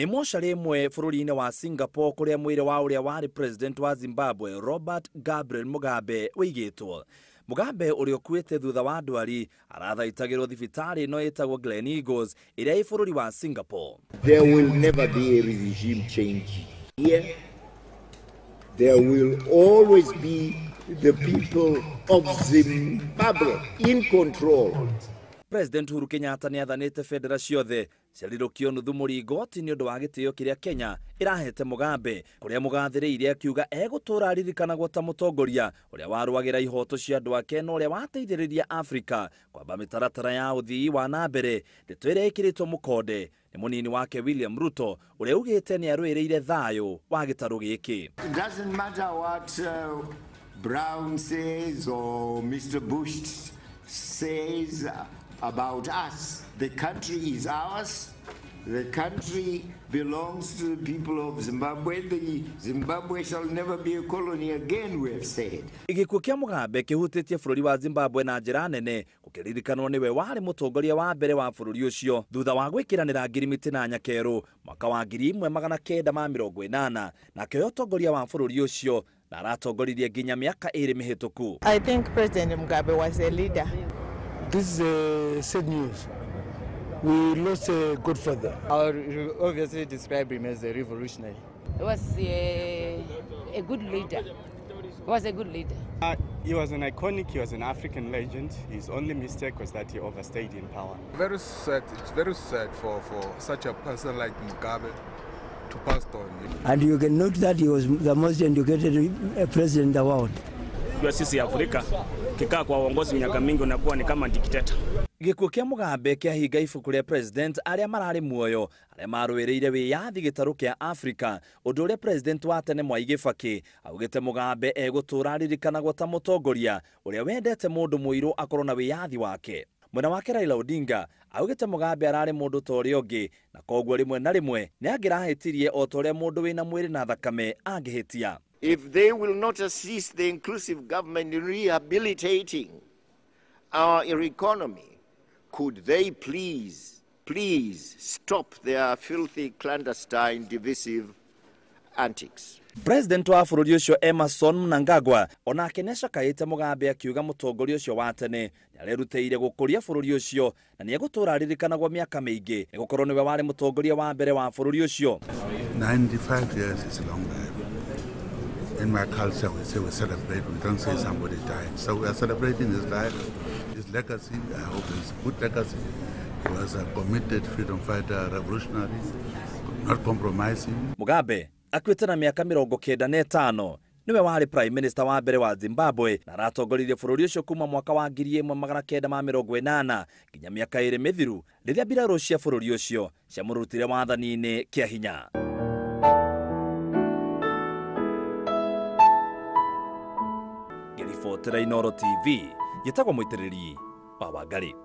Nĩ mocarĩ ĩmwe bũrũri-inĩ wa Singapore kũrĩa mwĩrĩ wa ũrĩa warĩ president wa Zimbabwe Robert Gabriel Mugabe ũigĩtwo. Mugabe ũrĩa ũkuĩte thutha wa ndwari arathaitagĩrwo thibitarĩ ĩno ĩtagwo Gleneagles ĩrĩa ĩ bũrũri wa Singapore. There will never be a regime change here. There will always be the people of Zimbabwe in control. President Uhuru Kenyatta nĩ athanĩte bendera ciothe ciarirũkio nuthu mũringoti nĩ ũndũ wa gĩtĩo kĩrĩa Kenya ĩrahete Mugabe, kũrĩa mũgathĩrĩirie akiuga egũtũũra aririkanagwo ta mũtongoria ũrĩa warũagĩra ihoto cia andũ ake na ũrĩa wateithĩrĩria Afrika kwamba mĩtaratara ya ũthii wa na mbere. Ndeto ĩrĩa ĩkĩrĩtwo mũkonde nĩ mũnini wake William Ruto ũrĩa ugĩte nĩ arũĩrĩire thayũ wa gĩtarũ gĩkĩ. It doesn't matter what Brown says or Mr. Bush says about us. The country is ours. The country belongs to the people of Zimbabwe. The Zimbabwe shall never be a colony again, we have said. Gĩkuũ kĩa Mugabe kĩhutĩtie bũrũri wa Zimbabwe na njĩra nene, gũkĩririkanwo nĩwe warĩ mũtongoria wa mbere wa bũrũri ũcio thutha wa gwĩkĩranĩra ngirimiti na Nyakerũ mwaka wa 1980, nake ũyũ ũtongoria wa bũrũri ũcio na aratongoririe nginya mĩaka 2 mĩhĩtũku. I think President Mugabe was a leader. This is sad news. We lost a good father. I would obviously describe him as a revolutionary. He was a good leader. He was a good leader. He was an iconic, he was an African legend. His only mistake was that he overstayed in power. Very sad, it's very sad for such a person like Mugabe to pass on. And you can note that he was the most educated president in the world. Sisi Afrika kikaa kwa uongozi miaka mingi unakuwa ni kama dikteta. Gĩkuũ kĩa Mugabe kĩahinga ibuku rĩa president arĩa mararĩ muoyo arĩa marũĩrĩire wĩyathi gĩtarũ kĩa Afrika, ũndũ ũrĩa president wa tene Mwai Kibaki augĩte Mugabe egũtũũra aririkanagwo ta mũtongoria ũrĩa wendete mũndũ mũirũ akorwo na wĩyathi wake. Mwena wake Raila Odinga augĩte Mugabe ararĩ mũndũ ta ũrĩa ũngĩ na koguo rĩmwe na rĩmwe nĩ angĩrahĩtirie o ta ũrĩa mũndũ wĩna mwĩrĩ na thakame angĩhĩtia. If they will not assist the inclusive government in rehabilitating our economy, could they please, please stop their filthy, clandestine, divisive antics? President wa bũrũri ũcio Emerson Mnangagwa onake nĩacakaĩte Mugabe akiuga mũtongoria ũcio wa tene nĩarerutĩire gũkũria bũrũri ũcio na nĩegũtũũra aririkanagwo mĩaka mĩingĩ nĩgũkorwo nĩwe warĩ mũtongoria wa mbere wa bũrũri ũcio. 95 years is a long life. In my culture, we say we celebrate, we don't say somebody died. So we are celebrating his life, his legacy. I hope it's a good legacy. He was a committed freedom fighter, revolutionary, not compromising. Mugabe akuĩte na mĩaka 95, nĩwe warĩ prime minister wa mbere wa Zimbabwe na aratongoririe bũrũri ũcio kuma mwaka wa 1980 nginya mĩaka 2 mĩthiru rĩrĩa mbirarũ cia bũrũri ũcio ciamũrutire wathani-inĩ kĩa hinya. Ngĩribotera Inooro TV, njĩtagwo Mũitĩrĩri wa Wangari.